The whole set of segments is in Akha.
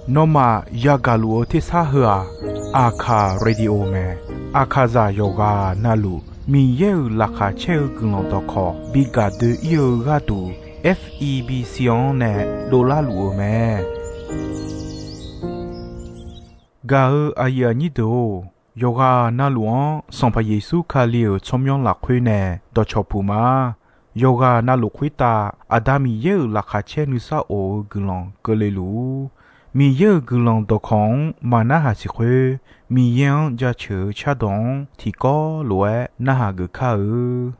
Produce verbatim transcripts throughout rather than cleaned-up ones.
Nawmaf yagaq luf-eu tersar heu-aq, Aqkaq Radio mae. Aqkaqzaq yawqghaq navluf Miqyaer-euq laqkhaq caer-eu guiqlanq dawqkawq bi gaq doe-ir-eu gharduq, F E B C-anr nae dovlar luf-eu mae. Gaq-eu aqyuif aqnyir deuq-or, yawqghaq navluf-anr Sanqpaq Yeqsur Kali-euq tsawrmyanr lafkhoer nae dawqcawq puq ma. Yawqghaq navluf khoertav Aqda Miqyaer-euq laqkhaq caer nuisar of-eu guiqlanq keuvle luf-ur. Miqyaer-euq guiqlanq dawqkawq-anr maqnarhaq siq khoer, Miqyaer-anr jaceuq-eu cardawq-anr tiqkawv lof-aer narhaq geuf kar-eu.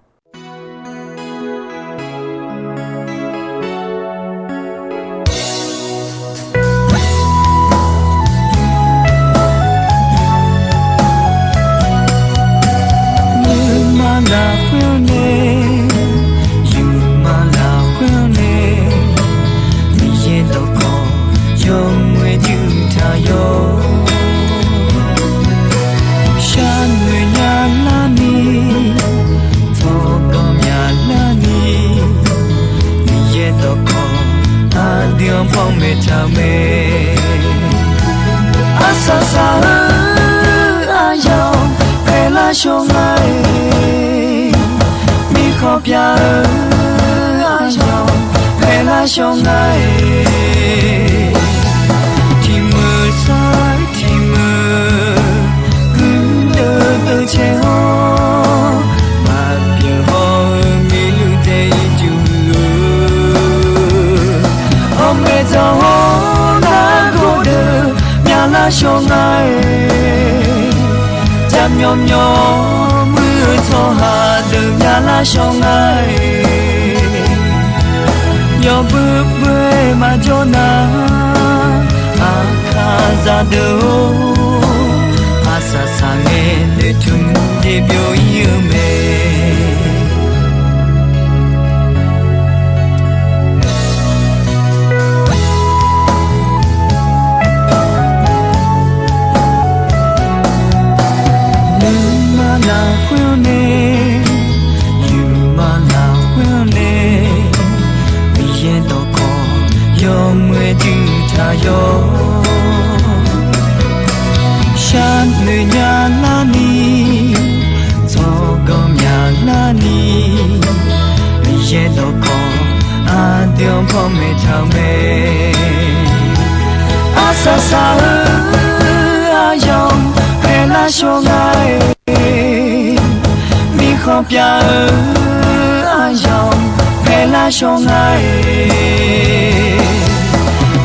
Nuima lafkhoer-anr nae, yawqma lafkhoer-anr nae, Miqyaer dawqkawq yawmuiq-aer juq taq yawr. Sharnoeq nya larni, tsawrganq myaq larni, Miqyaer dawqkawq aqdui-anr panmaeq taq-eu mae. Arsaq saq-eu aryamq paeqlar shawr nga-iq, mirkhanq pyav-eu aryamq paeqlar shawr nga-iq, tiqmeuq sar-eu tiqmeuq guirdeuv deuv caer-awr, maqbyaeq haw-eu miqluiv daef-ir juq-eu, hawmaeq dzaq-awr nargawr deuq myavlar shawr nga-iq, jaqmyawf myawf muir-eu tsawrhaq deuq myavlar shawr nga-iq, yawbui bui-aer maqjawr nar, Aqkaqzaq deuq-or, arsaq saqngae noeqtmq jeq byov-ir-eu mae. Nuima lafkhoer-anr nae, yawqma lafkhoer-anr nae, Miqyaer dawqkawq yawmuiq-aer juq taq yawr. Sharnoeq nya larni, tsawrganq myaq larni, Miqyaer dawqkawq aqdui-anr panmaeq taq-eu mae. Arsaq saq-eu aryamq paeqlar shawr nga-iq, mirkhanq pyav-eu aryamq paeqlar shawr nga-iq,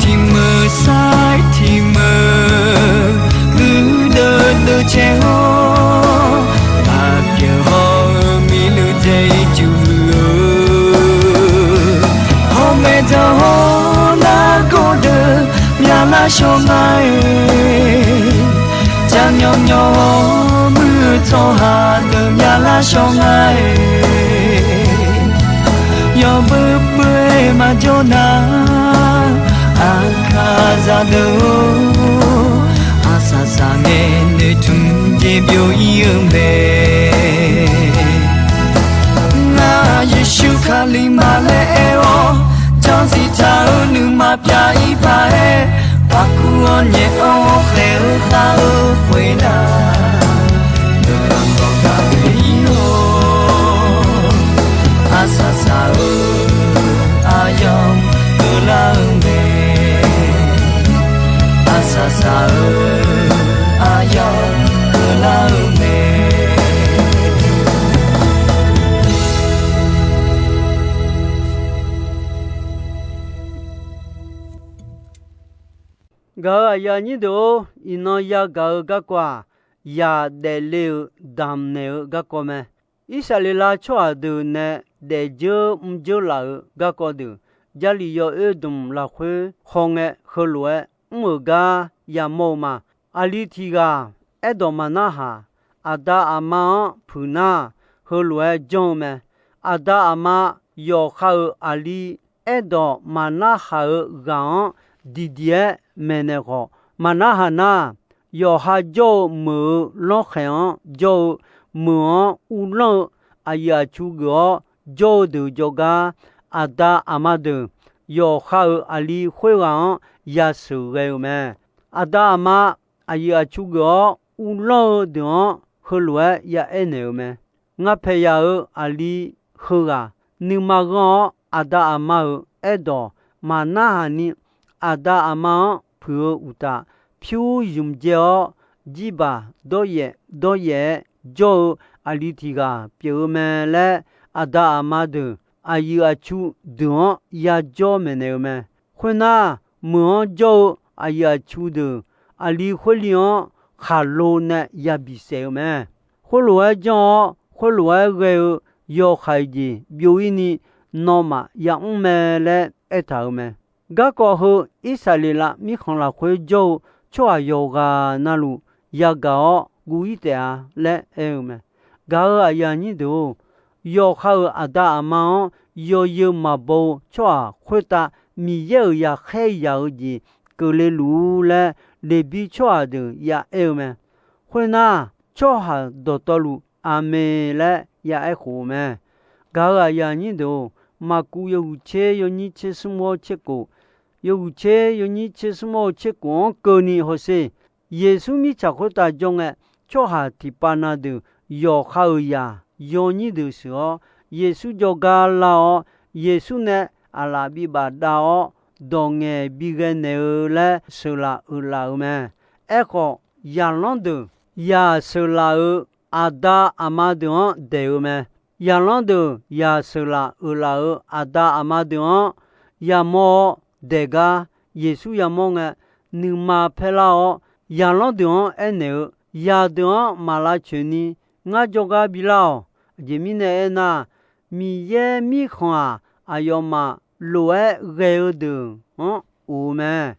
tiqmeuq sar-ir tiqmeuq guirdeuv deuv caer-awr, maqbyaeq haw-eu miqluiv daef-ir juq-eu, hawmaeq dzaq-awr nargawr deuq myavlar shawr nga-iq, jaqmyawf myawf-awr muir-eu tsawrhaq deuq myavlar shawr nga-iq, yawbui bui-aer maqjawr nar, Aqkaqzaq deuq-or, arsaq saqngae noeqtmq jeq byov-ir-eu mae. Ngar Yeqsur Kali ma laer aer-awr, janrziq taq-eu nuima pyav-ir paq-aer, paqkuv-awr nyaef-awr khaeq-eu khav-eu khoernar, nuima dawq gaq-ir-awr, arsaq saq-eu aryamq keuvlar-eu mae. Arsaq saq-eu aryamq keuvlar-eu mae. Gaq-euq aqyuif aqnyir deuq-or, iqnan yagaq-eu garkawv-aq, yaq daefle-eu damq naeq-eu garkawv mae. Irsaqleqlav tsawrhaq deuq nae daefdzeur mrdzeur laf-euq garkawv deuq, Jarlif yawoer dmq lafkhoer hawngae heulof-aer mr-euq gar yamawr-eu ma. Aqli tiq ghaq aerdawq maqnarhaq, aqda aqma-anr puiq nar, heulof-aer janr-eu mae. Aqda aqma yawqha-euq aqli aerdawq maqnarhaq-eu ghaq-anr diqdiq-aer maeqnaeq khawf, maqnarhaq nar, yawqha jawr-eu meuq-eu lanrkhaeq-anr jawr-eu meuq-anr uvlanr-eu aqyuif aqtsu geuf-awr jawr-eu deuq jawrgar, aqda aqma deuq yawqha-euq aqli khoerghaq-anr yasheuq ghae-eu mae. Aqda aqma aqyuif aqtsu geuf-awr uvlanr-eu deuq-anr heulof-aer ya aernaeq-eu mae. Ngar paeqyaq-euq aqli heughaq nuima ghanr-awr, aqda aqma-euq aerdawq maqnarhaq ni, aqda aqma-anr puiq-eu uqtaf, pyur zmq dzae-awr, jirbaq dawryaef dawryaef-aer jawr-eu aqli tiq ghaq pyeuf-eu mae laer, aqda aqma deuq aqyuif aqtsu deuq-anr yajawr maeqnaeq-eu mae. Khoernar, meuq-anr jawr-eu aqyuif aqtsu deuq aqli khoerli-anr khaqlo nae yabi saef-eu mae. Khoerlof-aer janr-awr, khoerlof-aer ghae-eu yawkhaeq jeq byov-ir ni nawmaf yamr mae laer aertaq-euq mae. Garkawv heu Irsaqleqlav mirkhanq lafkhoer jawr-eu tsawrhaq yawqghaq navluf yagaq-awr guv-ir taef-a laer aer-eu mae. Gaq-euq aqyuif aqnyir deuq-or, yawqha-euq aqda aqma-anr yawzeu maqbaw-eu tsawrhaq khoertav Miqyaer-euq yaqkhaer yaq-eu jeq keuvle luf-ur laer, Leqbir tsawrhaq deuq ya aer-eu mae. Khoernar, tsawrhaq dawqtawvluf, Aqmeq laer ya aerkhof-eu mae. Gaq-euq aqyuif aqnyir deuq-or, Maqkuv yawhuiq tser yawnyir tser smr-awr tser kof, yawhuiq tser yawnyir tser smr-awr tser kof-anr keuvni hawsher. Yeqsur mirtsaq khoertav jawr ngae, tsawrhaq tiqpav na deuq yawqha-euq zaq yawnyir deuq sheuq-awr, Yeqsur jawrgar lar-awr, Yeqsur nae aqlaf bibaf dav-awr, dawq ngaeq bi ghae naeq-eu laer sheuqlaf uiqlaf-euq mae. Aerkhawf, zaqlanr deuq yaq sheuqlaf-euq aqda aqma deuq-anr daeq-eu mae. Zaqlanr deuq yaq sheuqlaf uiqlaf-euq aqda aqma deuq-anr yamawr-awr daeq gar Yeqsur yamawr ngae, nuima paerlar-awr, zaqlanr deuq-anr aernaeq-eu, Zaqdeuq-anr maq lavcoeq ni ngar jawrgar bilar-awq. Aqjeq mirnae aernar, Miqyaer Mirkhanq-aq, aqyawfmaf lof-aer ghae-eu deuq-anr of-eu mae.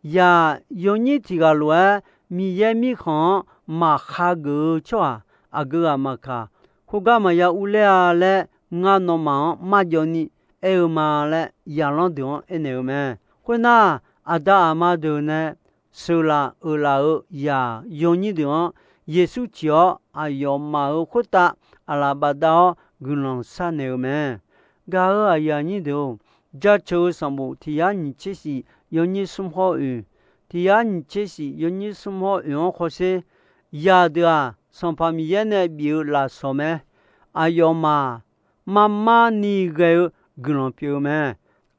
Zaq yawnyir tiq ghaq lof-aer Miqyaer Mirkhanq-anr maqkhageuf-eu tsawrhaq aqgeu ghaq maqkaq, khoergar maqya urler-a laer ngar nawmaf-anr marjawv ni aer-eu ma laer zaqlanr deuq-anr aernaeq-eu mae. Khoernar, aqda aqma deuq nae sheuqlaf uiqlaf-euq zaq yawnyir deuq-anr Yeqsur ciq-awr, aqyawfmaf-euq khoertav aqlaf bafdav-awr guiqlanq sharnaeq-eu mae. Gaq-euq aqyuif aqnyir deuq-or, Jaceuq-eu sanqbof tiq yar nyiq tser shif yawnyir smr hawr oeq, tiq yar nyiq tser shif yawnyir smr hawr oeq-anr hawsher. Zaqdeuq-aq, Sanqpaq Miqyaer nae bif-eu lafsawq mae. Aqyawfmaf marmar ni ghae-eu guiqlanq pyeuf-eu mae.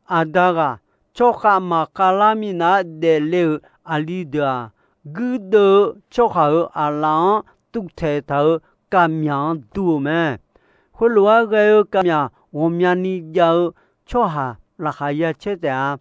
Aqda ghaq tsawrkhav maqkhav lar minav-aer daefle-euq aqli deuq-aq, guirdeuv-eu tsawrhaq-euq aqlaf-anr tuvtaeq taq-euq kavmyaq-anr dur-eu mae. Khoerlof-aer ghae-eu kavmyaq ghawqmyani jav-eu tsawrhaq laqkhaq ya caer taef-a.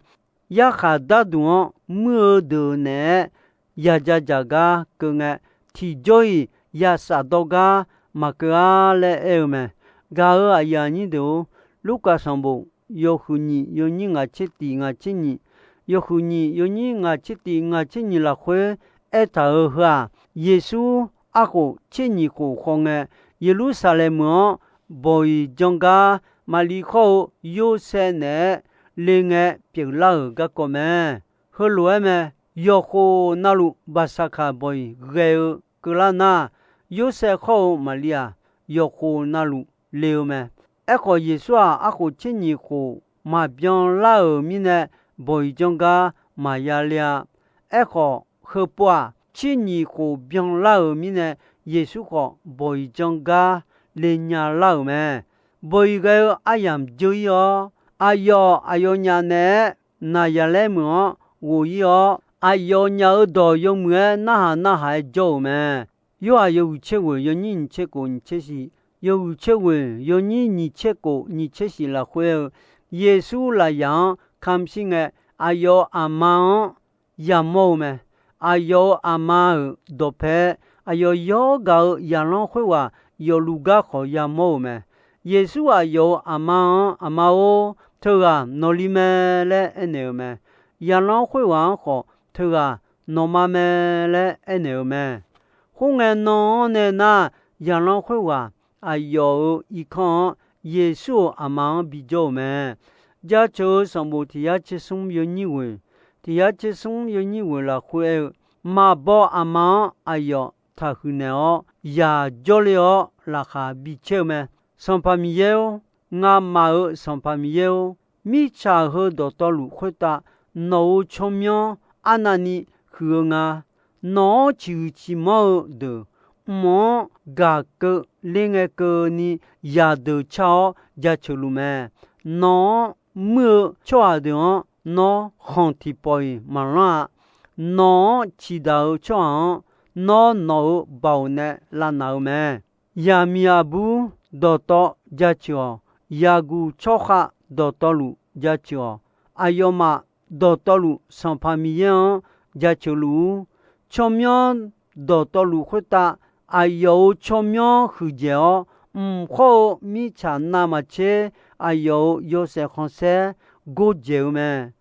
Yarkhaq darduq-anr muir-eu deuq naeq-aer yadzaq dzaq gar keuv ngae, tiqjawr-iq ya shafdawr gar maqkeuv-ar laer aer-eu mae. Gaq-euq aqyuif aqnyir deuq-or, Lurkaf sanqbof yawhuiq nyiq yawnyir ngaq tser tiq ngaq tser nyiq, yawhuiq nyiq yawnyir ngaq tser tiq ngaq tser nyiq lafkhoer aertaq-euq heu-aq, Yeqsur arkhof tser nyiq khof khawf ngae, Yeqlursaqlaeq meuq-anr bawq-iq jan gar Maqliv khawr-eu Yorsaev naeq-aer le ngae pyeuflar-euq garkawv mae. Heulof-aer mae. Yawqkhof navluf Baqsaqkaq bawq-iq ghae-eu keuvlar nar, Yorsaev khawr-eu Maqliv-aq, yawqkhof navluf le-eu mae. Aerkhawf, Yeqsur-aq, arkhof tser nyiq khof maqbyan lar-euq mirnae, bawq-iq janr gar maqya le-a. Aerkhawf, heupov-aq, tser nyiq khof byan lar-euq mirnae, Yeqsur khawf bawq-iq janr gar le nya lar-euq mae. Bawq-iq ghae-eu aryamq dzeur-ir-awr, aqyawf aqyawfnyaf naeq-aer Naqzaqlaer meuq-anr ghof-ir-awr, aqyawfnyaf-euq dawq yawmuiq-aer narhaq narhaq-aer jawr-euq mae. Yorhaq yawhuiq tser ghoeq yawnyir nyiq tser kof nyiq tser shiq, yawhuiq tser ghoeq yawnyir nyiq tser kof nyiq tser shiq lafkhoer-eu, Yeqsur lafzaq-anr kamq shir ngae, aqyawf-euq aqma-anr yamawr-eu mae. Aqyawf-euq aqma-euq dawqpae, aqyawf yawr gaq-eu zaqlanr khoerghaq yawfluf gar khawf yamawr-euq mae. Yeqsur aqyawf-euq aqma-anr, Aqma-or, teughaq nawqli mae laer aernaeq-eu mae. Zaqlanr khoerghaq-anr khawf, Teughaq nawqma mae laer aernaeq-eu mae. Khoerngae nan-anr nae nar, zaqlanr khoerghaq aqyawf-euq irkanr-anr Yeqsur-euq aqma-anr bijawr-euq mae. Jaceuq-eu sanqbof tiq yar tser smr yawnyir ghoeq, tiq yar tser smr yawnyir ghoeq lafkhoer aer-eu, maqbaw aqma-anr aqyawf taqhuiq naeq-awr, yaq jawrle-awr laqkhaq bicaer-eu mae. Sanqpaq Miqyaer-or, ngamaf-euq Sanqpaq Miqyaer-or, Mirtsaq heu dawqtawvluf khoertav nawq-euq tsawrmyanr arnavni huiq-eu nga. Nawq-anr ciqhuiq ciqmanr-eu deuq, mq-anr gaq keuv ler ngae keuvni yaqdeuq car-awr jaceuq luf mae. Nawq-anr muir-eu tsawrhaq deuq-anr nawr khanq tiqpawf-iq maqlanr-a. Nawq-anr ciqdaq-eu tsawrhaq-anr nawr nawq-euq baoq nae lavnaq-eu mae. Yaqmiq aqbur dawqtawv jaceuq-awq. Yaqguq tsawrkhav dawqtawvluf jaceuq-awq. Aqyawfmaf dawqtawvluf Sanqpaq Miqyaer-anr jaceuq luf-ur. Tsawrmyanr dawqtawvluf khoertav aqyawf-euq tsawrmyanr huiqdzaeq-awr, mq khawr-eu mirtsaq navmaqtser aqyawf-euq yawshaef khanqsaer gordzaeq-eu mae.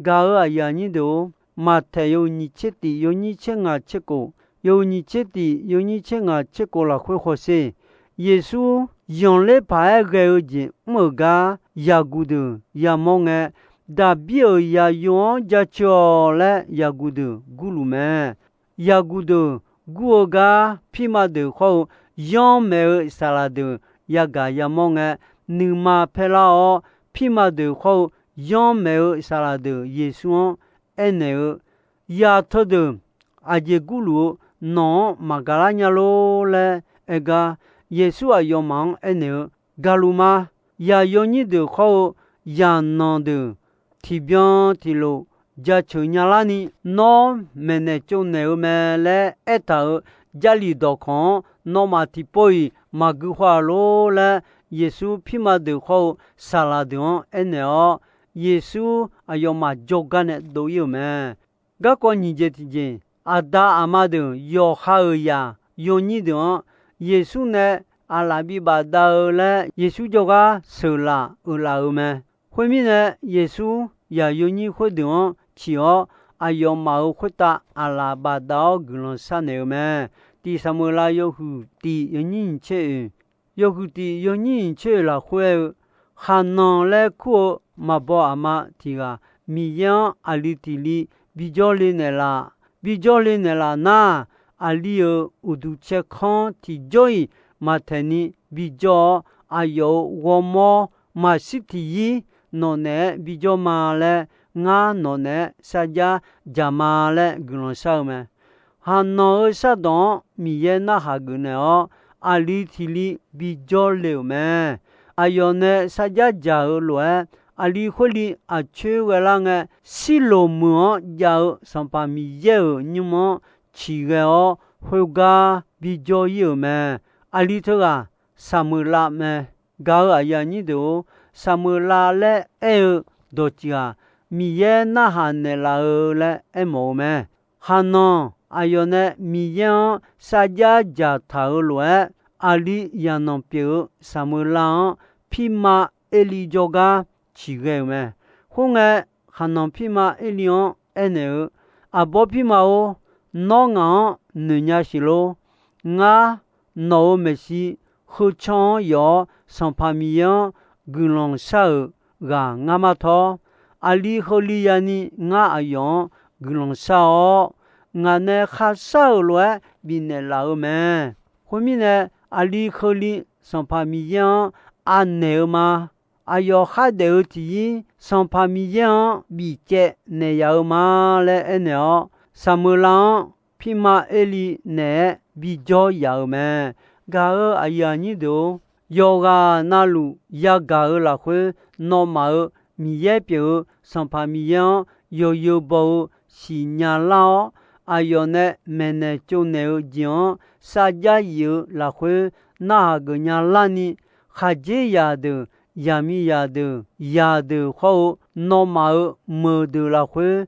Gaq-euq aqyuif aqnyir deuq-or, Maqtaeq yawhuiq nyiq tser tif yawnyir tser ngaq tser kof, yawhuiq nyiq tser tif yawnyir tser ngaq tser kof lafkhoer hawsher. Yeqsur zanqler paq-aer ghae-eu jeq mr-euq gar yaqguq deuq yamawr ngae, Daqbir-euq zaqyo-anr jaceuq-awq laer yaqguq deuq gurluf mae. Yaqguq deuq gur-eu gar pirma deuq khawr-eu yanrmaeq-eu saqlaq deuq yagaq yamawr ngae, nuima paerlar-awr, pirma deuq khawr-eu yanrmaeq-eu saqlaq deuq Yeqsur-anr aernaeq-eu, Zaq teudeuq aqjeq gurluf-eu nawq-anr maqgaq lar nya lor laer aer gar, Yeqsur aqyawfmaf-anr aernaeq-eu, Gaqluf ma. Zaqyo nyir deuq khawr-eu zaqnanq deuq tiqbyan tiqlof jaceuq nya larni nawr maeqnaeq tsovnaeq-eu mae laer aertaq-euq Jarlif dawqkawq-anr nawmaf tiqpov-iq maqgui haw-a lor laer, Yeqsur pirma deuq khawr-eu saqlaq deuq-anr aernaeq-awr, Yeqsur aqyawfmaf jawrgar nae dov-ir-euq mae. Garkawv nyiq jeq tiqjeq, aqda aqma deuq yawqha-euq zaq yawnyir deuq-anr, Yeqsur nae aqlaf bibaf dav-eu laer Yeqsur jawrgar sheuqlaf uiqlaf-euq mae. Khoermirnae, Yeqsur zaq yawnyir khoerdeuq-anr ciq-awr, aqyawfmaf-euq khoertav aqlaf bafdav-awr guiqlanq sharnaeq-eu mae. Tiq Saqmeuqlav yawhuiq tif yawnyir nyiq tser oeq, yawhuiq tif yawnyir nyiq tser oeq lafkhoer-eu, Khaqnanq laer kur-eu maqbaw aqma tiq ghaq Miqyaer-anr aqli tiq li bijawr le naeqlaf. Bijawr le naeqlaf nar, aqli-euq uqduq caerkanr tiqjawr-iq maqtaeq ni bijawr-awr, aqyawf-euq ghawrmawr maqshir tiqyir nawq naeq-aer bijawr ma laer, ngar nawq naeq-aer sarjax dzaq ma laer guiqlanq shar-eu mae. Khaqnanq-euq shardawq-anr Miqyaer narhaq geufnaeq-awr, aqli tiq li bijawr le-euq mae. Aqyawf nae sarjax dzaq-eu lof-aer, aqli khoer li aqcoer ghae lar ngae, Sirloq meuq-anr jav-eu Sanqpaq Miqyaer-euq nymr-anr ciqghae-awr, khoergar bijawr-ir-euq mae. Aqli teughaq Saqmeuqlav mae. Gaq-euq aqyuif aqnyir deuq-or, Saqmeuqlav laer aer-eu dawqtsuif-aq, Miqyaer narhaq naeqlaf-eu laer aermawf-eu mae. Khaqnanq aqyawf nae Miqyaer-anr sarjax dzaqtaq-euq lof-aer, aqli zaqnanq pyeuf-eu Saqmeuqlav-anr pirma Erli jawrgar ciqghae-euq mae. Khoerngae, khaqnanq pirma Erli-anr aernaeq-eu, Arbawr pirma-or, nawr ngaq-anr noeqnya siq lor. Ngar, nawq-euq maeqshi, heu canr-anr yawf-awr Sanqpaq Miqyaer-anr guiqlanq shar-euq ghaq ngar mar tawr. Aqli heuli yani ngar aqyawf-anr guiqlanq shar-awr, ngaq nae kharshar-euq lof-aer bifnaeq laf-eu mae. Khoermirnae, aqli heuli Sanqpaq Miqyaer-anr anaeq-eu ma. Aqyawf khardaef-eu tiqzir Sanqpaq Miqyaer-anr bifcaev naeq yaf-eu ma laer aernaeq-awr, Saqmeuqlav-anr pirma Erli naeq-aer bijawr yaf-euq mae. Gaq-euq aqyuif aqnyir deuq-or, yawqghaq navluf yagaq-eu lafkhoer, nawmaf-euq Miqyaer pyeuf-eu Sanqpaq Miqyaer-anr yawzeu baw-eu siqnya lar-awr, aqyawf nae maeqnaeq tsovnaeq-eu jeq-anr sarjax yif-eu lafkhoer, narhaq geufnya larni, khaqdzerzaq deuq, zaqmiqzaq deuq, zaqdeuq hawr-eu nawmaf-euq meuqdeuq lafkhoer,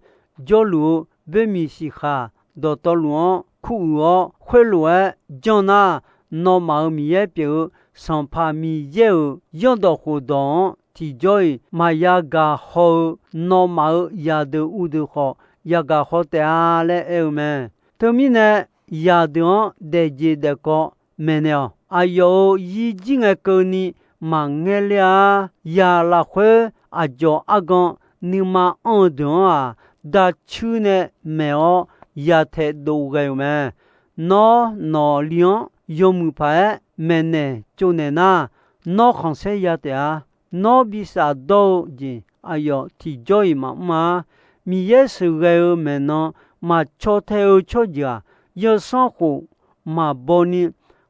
jawrluf-eu boermiq siqkhaq dawqtawvluf-anr kuruiq-awr khoerlof-aer janr nar, nawmaf-euq Miqyaer pyeuf-eu Sanqpaq Miqyaer-euq zanrdawq khofdawq-anr tiqjawr-iq maqya gaq haw-eu nawmaf-euq zaqdeuq uvdeuq khawf, yagaq haw taef-a laer aer-eu mae. Teumirnae, zaqdeuq-anr daefjeq daefkawv maeqnaeq-awq. Aqyawf-euq zirjir ngae keuvni maqngaer ler-a. Zaq lafkhoer aqdzawq argan nuima anr-eu deuq-anr-aq, daqcuir nae maeq-awr yataeq dov ghae-euq mae. Nawr, nawqli-anr yawmuiq paq-aer maeqnaeq tsovnaeq nar, nawr khanqsaer ya taef-a. Nawr bi shafdawr-eu jeq aqyawf tiqjawr-iq maqmr-a. Miqyaer sheuqghae-eu maeqnan maqcaw tae-eu tsawrjeuq-aq, yawsanr khof maqbaw ni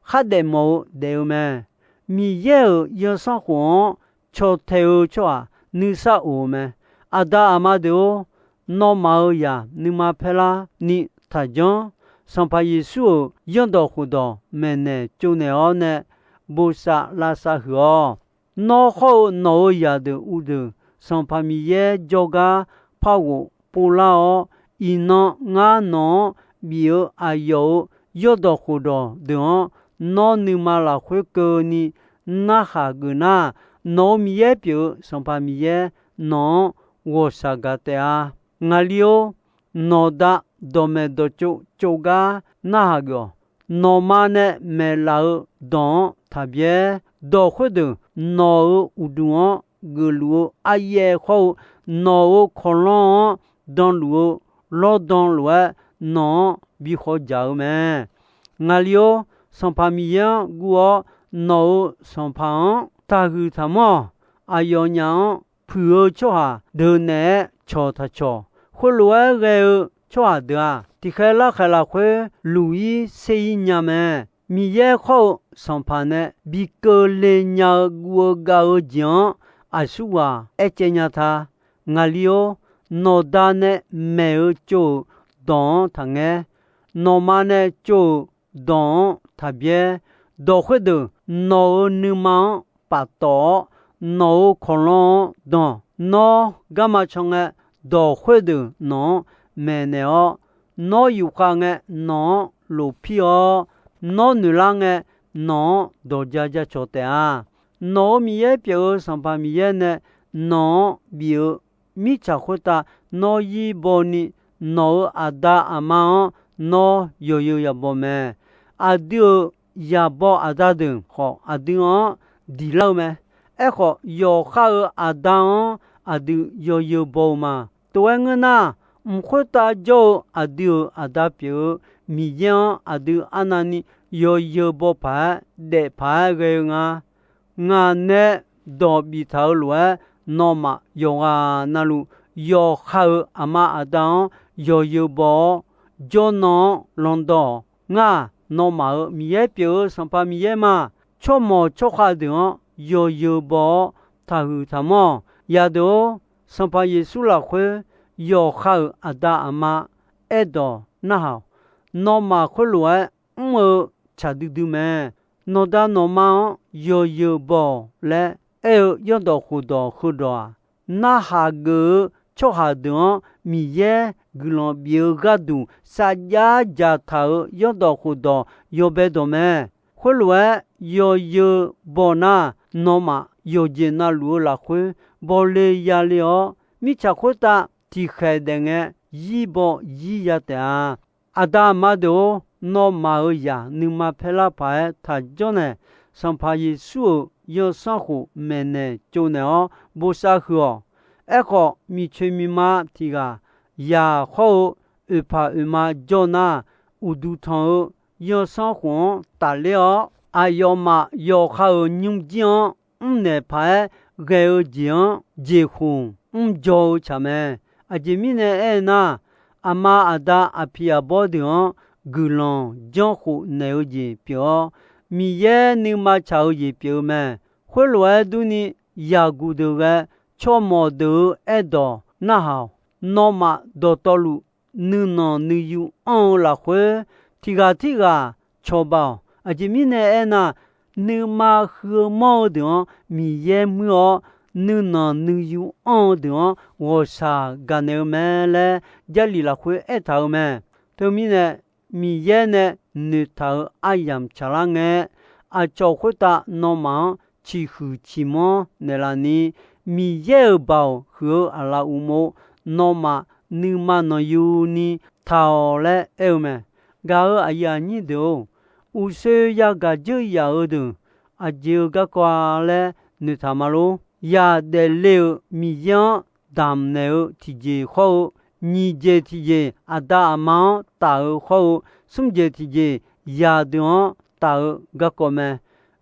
khardaef mawf-eu daef-eu mae. Miqyaer-euq yawsanr khof-anr caw tae-eu tsawrhaq nuisar of-eu mae. Aqda aqma deuq-or, nawmaf-euq zaq nuima paer lar ni taqjanr. Sanqpaq Yeqsur-euq zanrdawq khofdawq maeqnaeq tsovnaeq-awr nae bosav lavsav huiq-awq. Nawr hawr-eu nawq-euq zaqdeuq uqdeuq, Sanqpaq Miqyaer jawrgar par ghof povlar-awr, iqnan ngar nawq-anr bif-eu aqyawf-euq zanrdawq khofdawq deuq-anr, nawr nuima lafkhoer keuvni narhaq geuf nar, nawq-euq Miqyaer pyeuf-eu Sanqpaq Miqyaer nawq-anr ghawqshaq gaq taef-a. Ngaqli-or, nawqda dawqmaeq dawqtsov tsovgar narhaq geuf-awq. Nawqma nae maeqlaf-eu dawq-anr taqbyaer. Dawq khoerdeuq nawq-euq uqduq-anr geufluf-eu aryaev khawr-eu, nawq-euq kawqlanr-anr danluf-eu lawrdan lof-aer nawq-anr bi khawv dzaq-eu mae. Ngaqli-or, Sanqpaq Miqyaer-anr guv-awr, nawq-euq sanqpaq-anr taqhuiq taqmanr-awq. Aqyawfnyaf-anr puiq-eu tsawrhaq deuq naeq-aer cawq taq cawq. Khoerlof-aer ghae-eu tsawrhaq deuq-aq, tiqkhaeq larkhaeq lafkhoer luq-ir ser-ir nya mae. Miqyaer khawr-eu Sanqpaq nae bi keuvle nya-eu guv-eu gav-eu jeq-anr aqsurghaq aercaev nya ta. Ngaqli-or, nawqda nae maeq-eu tsov-euq dawq-anr taqngaer. Nawqma nae tsov-euq dawq-anr taqbyaer. Dawq khoerdeuq nawq-euq nuima-anr paftawf-awr, nawq-euq kawqlanr-anr dan. Nawr garma can ngae, dawq khoerdeuq nawq-anr maeqnaeq-awr, nawr yufkhav ngae, nawq-anr lofpir-awr, nawr noeqlar ngae, nawq-anr dawqja jacawq taef-a. Nawq-euq Miqyaer pyeuf-eu Sanqpaq Miqyaer nae nawq-anr bif-eu mirtsaq khoertav nawr yir baw ni, nawq-euq aqda aqma-anr nawr yawzeu yabaw mae. Aqdui-euq yabaw aqda deuq khawf, aqdui-anr diq lar-eu mae. Aerkhawf, yawqha-euq aqda-anr aqdui yawzeu baw-eu ma. Tov-aer ngeur nar, mq khoertav jawr-eu aqdui-euq aqda pyeuf-eu Miqyaer-anr aqdui arnavni yawzeu baw paq-aer daef paq-aer ghae-eu nga. Ngaq nae dawq biftaq-eu lof-aer, nawmaf yawqghaq navluf yawqha-euq aqma aqda-anr yawzeu baw-awr, jawrnan-anr landawv-awq. Ngar-aq, nawmaf-euq Miqyaer pyeuf-eu Sanqpaq Miqyaer ma. Tsawrmawq tsawrkhav deuq-anr yawzeu baw-awr, taqhuiq taqmanr-awq. Yadeuq-or, Sanqpaq Yeqsur lafkhoer yawqha-euq aqda aqma aerdawq narhaq-awq. Nawmaf khoerlof-aer mr-eu tsaq duidui mae. Nawqda nawqma-anr yawzeu baw-awq laer aer-eu zanrdawq khofdawq heudawq-aq, narhaq geuf-eu tsawrhaq deuq-anr Miqyaer guiqlanq bif-eu gharduq sarjax dzaqtaq-euq zanrdawq khofdawq yawbae dawq mae. Khoerlof-aer yawzeu baw nar, nawmaf yawqjeq navluf-eu lafkhoer bawle yale-awr, mirtsaq khoertav tiqkhaeq daef ngae, yir baw yir ya taef-a. Aqda aqma deuq-or, nawmaf-euq zaq nuima paerlar paq-aer taqjanr nae, Sanqpaq Yeqsur-euq zanrsanrkhof maeqnaeq tsovnaeq-awr bosav huiq-awq. Aerkhawf, miqcoeq miqma tiq ghaq yaq hawr-eu oeqpaq oeqma jawr nar, uqduq tanq-eu zanrsanrkhof-anr tafler-awr, aqyawfmaf yawqha-euq nymrjir-anr mrnaeq paq-aer ghae-eu jeq-anr jeqkhof mrdzaw-eu tsaq mae. Aqjeq mirnae aernar, aqma aqda aqpiq aqbawr deuq-anr guiqlanq janrkhof naeq-eu jeq pyeuf-awr, Miqyaer nuima tsaq-eu jeq pyeuf-eu mae. Khoerlof-aer durni, yaqguq deuq ghae tsawrmawq deuq-euq aerdawq narhaq-awq. Nawmaf dawqtawvluf nuinanq nuiyu anr-eu lafkhoer, tiq ghaq tirghaq cawba-awq. Aqjeq mirnae aernar, nuima huiq-eu manr-eu deuq-anr Miqyaer muir-awr, nuinanq nuiyu anr-eu deuq-anr ghawqshaq gaqnaeq-eu mae laer, Jarlif lafkhoer aertaq-euq mae. Teumirnae, Miqyaer nae noeqtaq-euq aryamq tsaqlar ngae, aqcawq khoertav nawmaf-anr ciqhuiq ciqmanr naeqlaf ni, Miqyaer-euq baoq huiq-eu aqlaf uqmov, nawmaf nuima nanqyuni taq-awq laer aer-eu mae. Gaq-euq aqyuif aqnyir deuq-or, uqshoe yagaq dzeur yaf-eu deuq aqjeq-eu garkawv-a laer noeqtaq ma lor. Yaq daefle-euq Miqyaer-anr damqnaeq-eu tiqjeq hawr-eu, nyiq jeq tiqjeq aqda aqma-anr taf-eu hawr-eu, smr jeq tiqjeq yaq deuq-anr taf-eu garkawv mae.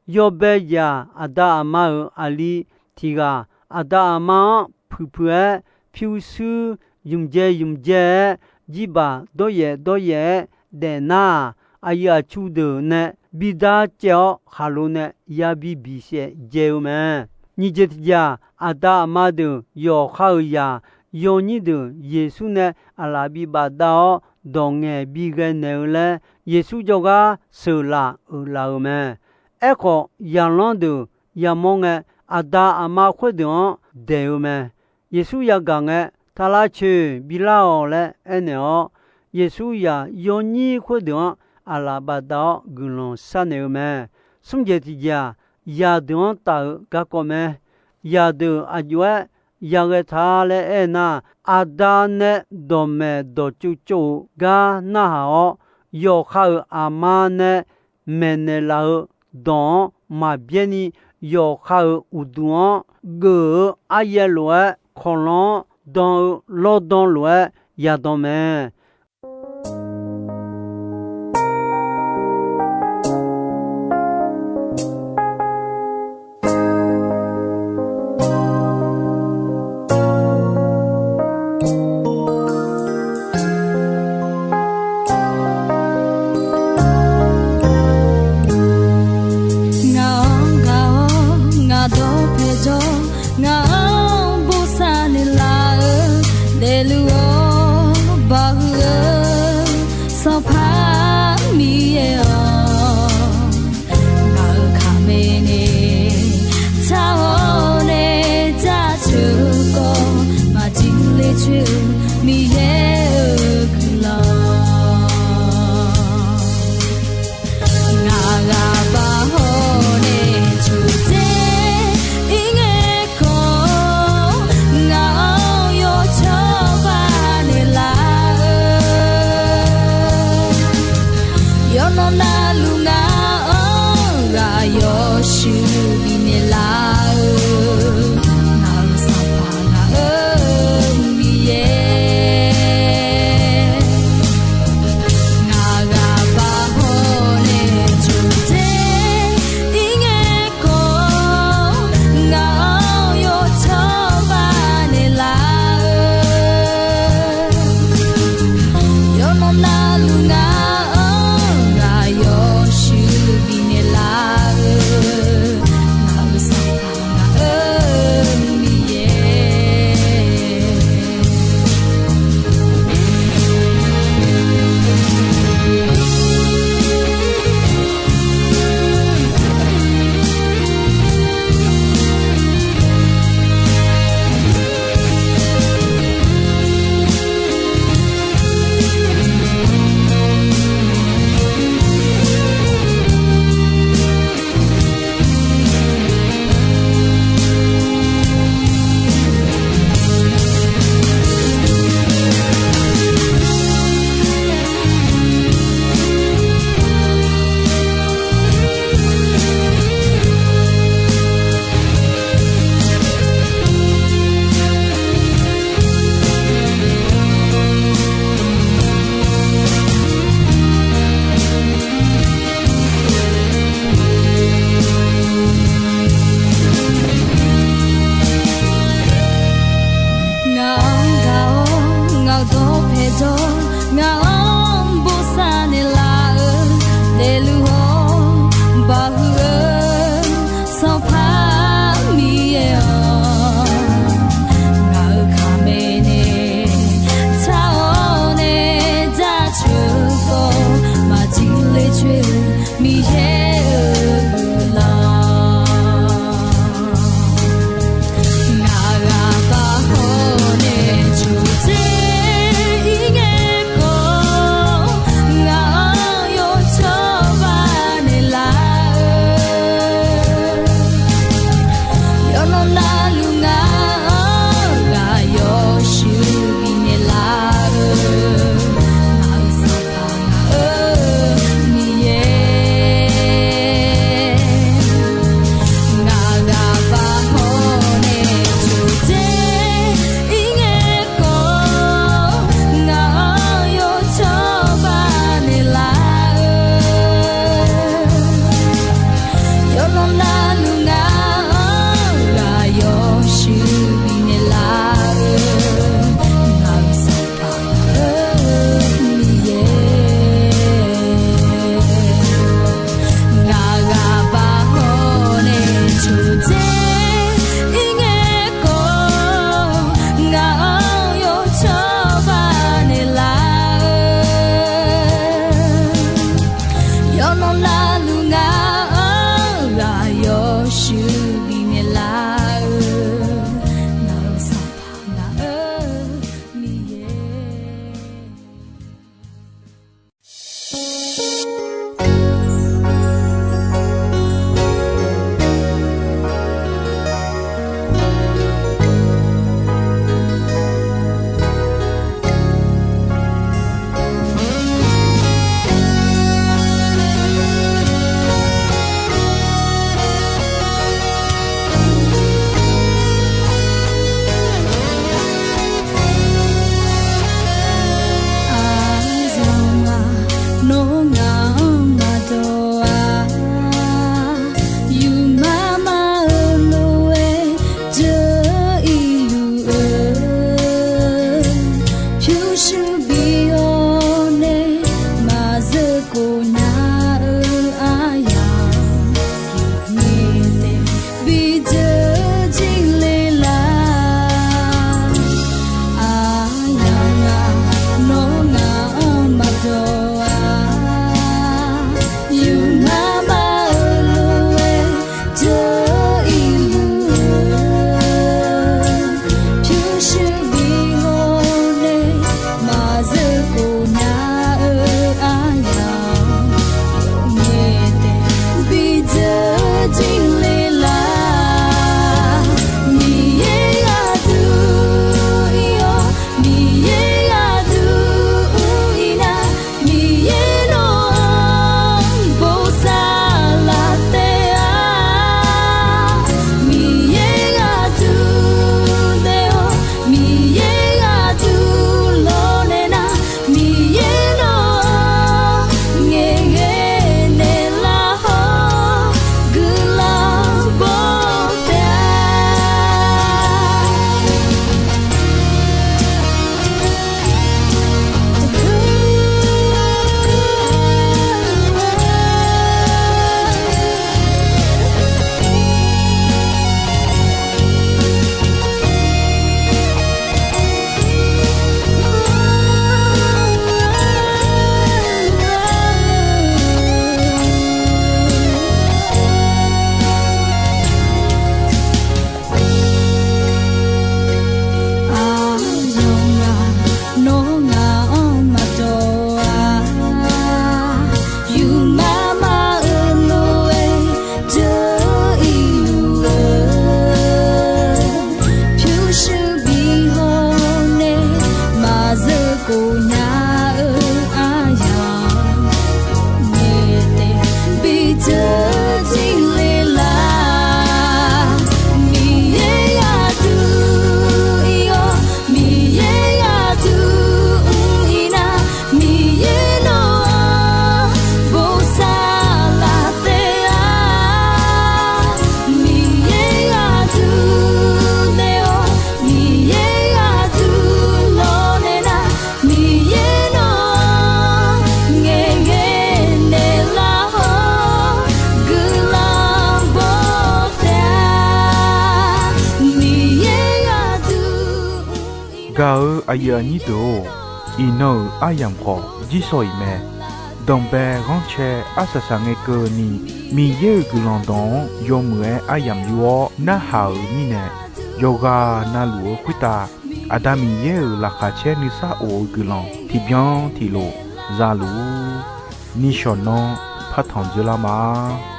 Yawbae yaq aqda aqma-euq aqli tiq ghaq aqda aqma-anr puiqpuiq-aer, pyurshuir ymqjae ymqjae-aer, jirbaq dawryaef dawryaef-aer daefnar-aq, aqyuif aqtsu deuq nae bidar caev-awr khaqlo nae yabi bisaef dzae-eu mae. Nyiq jeq tiq jeq-aq, aqda aqma deuq yawqha-euq zaq yawnyir deuq Yeqsur nae aqlaf bibaf dav-awr dawq ngaeq bighae naeq-eu laer, Yeqsur jawrgar sheuqlaf uiqlaf-euq mae. Aerkhawf, zaqlanr deuq yamawr ngae, aqda aqma khoerdeuq-anr daeq-eu mae. Yeqsur yagaq ngae, Taqlav coeq bilar-awq laer aernaeq-awr, Yeqsur zaq yawnyir khoerdeuq-anr aqlaf bafdav-awr guiqlanq sharnaeq-eu mae. Smr jeq tiq jeq-aq, zaqdeuq-anr taf-eu garkawv mae. Zaqdeuq aq jov-aer yaghae ta laer aernar, aqda nae dawqmaeq dawqtsov tsov-eu gar narhaq-awr, yawqha-euq aqma nae maeqnaeq laf-eu dawq-anr maqbyaer ni, yawqha-euq uqduq-anr geuf-eu aryaev lof-aer, kawqlanq-anr dan-eu lawrdan lof-aer yadan mae. Ngaq-anr gaq-awr ngaq dawq paeqjawr, ngaq-anr bosav naeqlaf-eu, daefluf-awr bawhuiq-eu Sanqpaq Miqyaer-awq, ngaq-euq kaqmae nae tsar-awr nae jaceuq-eu kawv, maqjir ler coer-eu Miqyaer-euq guiqlanq. Ngaq ghaq baq hawr nae coqdzer ir ngae khawf, ngaq-anr yawcawba naeqlaf-eu, yawqnan navluf ngaq-anr ghaq yawshuif bifnaeq laf-eu, ngaq-euq Sanqpaq ngaq-euq Miqyaer. Gaq-eu aqyuif aqnyir deuq-or, iqnan-euq aryamq khawf jirsawq iq mae. Danqbae ghanrcae arsaq saq ngae keuvni, Miqyaer-euq guiqlanq dawq-anr yawmuiq-aer aryamq yur-awr narhaq-euq mirnae, yawqghaq navluf-eu khoertav Aqda Miqyaer-euq laqkhaq caer nuisar of-eu guiqlanq tiqbyan tiqlof za luf-ur. Nishawq nanr partanq dzoerlar ma.